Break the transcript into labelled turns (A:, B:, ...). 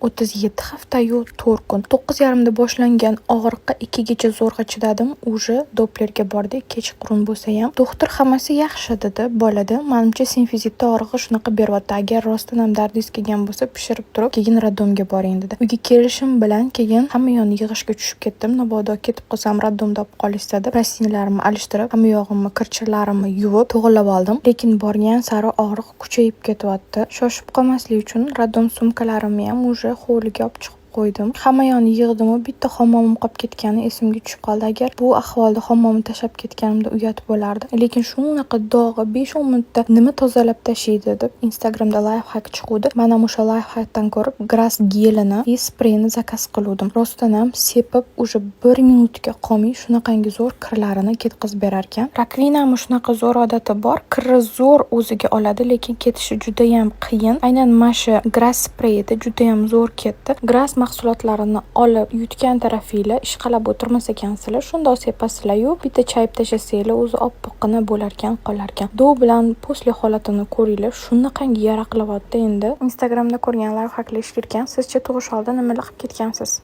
A: 37 haftayu 4 kun. 9:30da boshlangan og'riqqa 2gacha zo'rg'a chidadim. Уже Dopplerga bordik, kechqurun bo'lsayam. Doktor "Hammasi yaxshi", dedi, "Bolada, manimcha, simfizitda og'rig'i shunaqa beryapti. Agar rostdan ham dardingiz kelgan bo'lsa, pishirib turib, keyin роддом ga boring", dedi. Uyga kelishim bilan keyin hamma yoqni yig'ishga tushib ketdim. Mabodo ketib qolsam, роддом da olib qolishsa deb, простыня larimni alishtirib, hamma yog'imni, kir-chirlarimni yuvib, to'g'irlab oldim. Lekin borgan sari og'riq kuchayib ketyapti. Shoshib qolmaslik uchun роддом sumkalarimni ham уже hovliga olib chiqib qo'ydim. Hamma yoqni yig'dimu bitta hammomim qolib ketgani esimga tushib qoldi. Agar bu ahvolda hammomni tashlab ketganimda, uyat bo'lardi. Lekin shunaqa dog'i 5-10 minutda nima tozalab tashlaydi deb Instagramda лайфхак chiquvdi. Man ham o'sha лайфхак dan ko'rib, Grass gelini и spreyini zakaz qiluvdim. Rostdan ham sepib, уже bir minutga qolmay shunaqangi zo'r kirlarini ketkazib berarkan. Раковина ni shunaqa zo'r odati bor, kirni zo'r o'ziga oladi, lekin ketishi judayam qiyin. Aynan mana shu Grass spreyida judayam zo'r ketdi. Grass mahsulotlarini olib yutgan tarafinglar ishqalab o'tirmas ekansizlar, shundoq sepasizlar-yu, bitta chayib tashlasanglar, o'zi oppoqqina bo'larkan, qolarkan. До bilan после holatini ko'ringlar, shunaqangi yaraqlayapti endi. Instagramda ko'rgan лайфхак lar ishlarkan. Sizchi, tug'ish oldi nimalar qilib ketgansiz?